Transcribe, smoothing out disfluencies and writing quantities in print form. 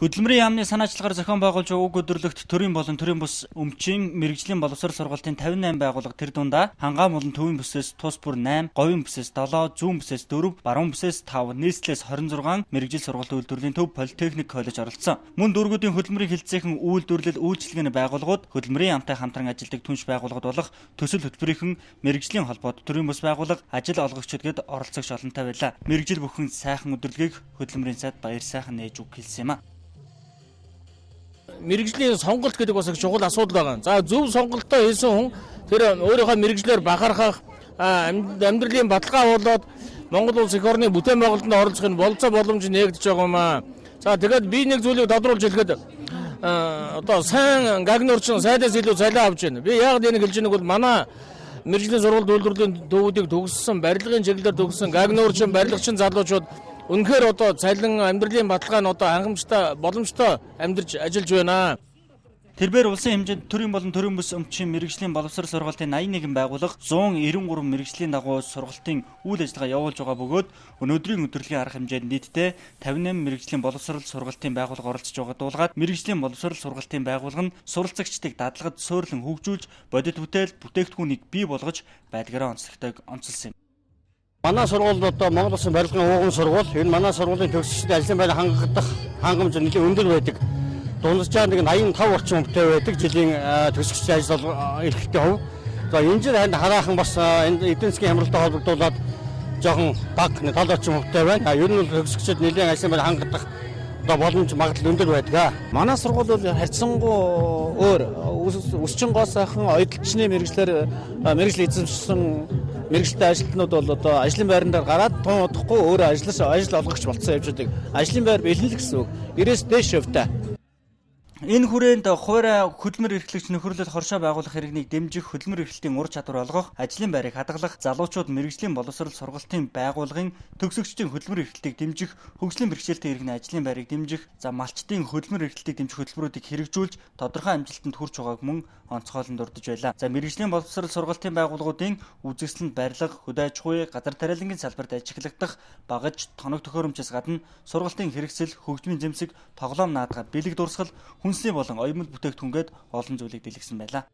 Хөдөлмөрийн яамны санаачлагаар зохион байгуулж уг өдөрлөгт төрийн болон төрийн бус өмчийн мэргэжлийн боловсрол сургалтын 58 байгууллага тэр дундаа Хангаан болон Төвийн бүсээс тус бүр 8, Говийн бүсээс 7, Зүүн бүсээс 4, Баруун бүсээс 5, нийслэлээс 26 мэргэжил сургалт үйлдвэрлэлийн төв политехник коллеж оролцсон. Мөн дүүргүүдийн хөдөлмөрийн хэлтсийнхэн үйлдвэрлэл үйлчилгээний байгууллагууд, хөдөлмөрийн яамтай хамтран ажилладаг түнш байгууллагууд болох төсөл хөтөлбөрийнхэн мэргэжлийн холбоот, төрийн бус байгууллага, ажил олгогчид гээд оролцогч олонтой байлаа. Мэргэжил бүхэн сайхан өдөрлөгийг хөдөлмөрийн сайд баяр сайхан нээж үг хэлсэн юм а. Мэргэжлийн сонголт гэдэг бас их чухал асуудал байгаа. За зөв сонголтоо хийсэн хүн тэр өөрийнхөө мэргэжлээр бахархах, амьдралын баталгаа болоод Монгол улс эх орны бүтээн байгуулалтанд оролцох нь болцоо боломж нээгдэж байгаа юм аа. За тэгээд би нэг зүйлийг тодруулж хэлэхэд одоо сайн гагнуурчин сайдаас илүү цалин авч байна. Би яг энийг хэлж байгааг бол манай мэргэжлийн сургалт үйлдвэрлэлийн төвүүдийг төгссөн, барилгын чиглэлээр төгссөн гагнуурчин, барилгачин залуучууд үнэхээр одоо цалин амьдралын баталгаа нь одоо хангамжтай боломжтой амьдарч ажиллаж байна. Тэрбээр улсын хэмжээнд төрийн болон төрийн бүс өмчийн мэргэжлийн боловсрол сургалтын 81 байгууллага 193 мэргэжлийн дагуу сургалтын үйл ажиллагаа явуулж байгаа бөгөөд өнөөдрийн өдөрлөгийн арга хэмжээнд нийтдээ 58 мэргэжлийн боловсрол сургалтын байгууллага оролцож байгааг дуулгаад мэргэжлийн боловсрол сургалтын байгууллага нь суралцагчдыг дадлагад суйрлан хөгжүүлж бодит бүтээл бүтээгдэхүүнийг бий болгож байдгаараа онцлогтойг онцолсон юм. Манай сургууль одоо Монгол Улсын барилгын ууган сургууль. Энэ манай сургуулийн төгсөгчдөд ажлын байр хангагдах хангамж нэлээд өндөр байдаг. Дунджаар нэг 85 орчим хүнтэй байдаг жилийн төгсөгчдийн ажил эрхлэлтийн хувь. За энэ жил хараахан бас энэ эдийн засгийн хямралтай холбогдуулаад жоохон бага 70 орчим хүнтэй байна. Ер нь бол төгсөгчдөд нэлээд ажлын байр хангагдах одоо боломж магадлал өндөр байдаг. Манай сургууль бол харьцангуй өөр өсчин гоо сайхан оёдолчны мэргэжлээр мэргэжил эзэмшсэн мэргэжилтэй ажилтнууд бол одоо ажлын байран дээр гараад тун удахгүй өөрөө ажиллаж ажил олгогч болцсон явж байдаг. Ажлын байр бэлэн л гэсэн үг. 90-ээс дээш хувьтай. Энэ хүрээнд хуваарь хөдөлмөр эрхлэгч нөхөрлөл хоршоо байгуулах иргэнийг дэмжих, хөдөлмөр эрхлэлтийн ур чадвар олгох, ажлын байрыг хадгалах, залуучууд мэргэжлийн боловсрол сургалтын байгууллагын төгсөгчдийн хөдөлмөр эрхлэлтийг дэмжих, хөгжлийн бэрхшээлтэй иргэний ажлын байрыг дэмжих, за малчдын хөдөлмөр эрхлэлтийг дэмжих хөтөлбөрүүдийг хэрэгжүүлж тодорхой амжилтанд хүрч байгааг мөн онцгойлон дурдж байлаа. За мэргэжлийн боловсрол сургалтын байгууллагуудын үзэсгэлэнт барилга, хөдөө аж ахуй, газар тариалангийн салбарт ажиглагдах багаж, тоног төхөөрөмжөөс гадна сургалтын хэрэгсэл, хөгжмийн зэмсэг, тоглоом наадгаа, бэлэг дурсгал, хүнсний болон оёмол бүтээгдэхүүнгээд олон зүйлийг дэлгэсэн байлаа.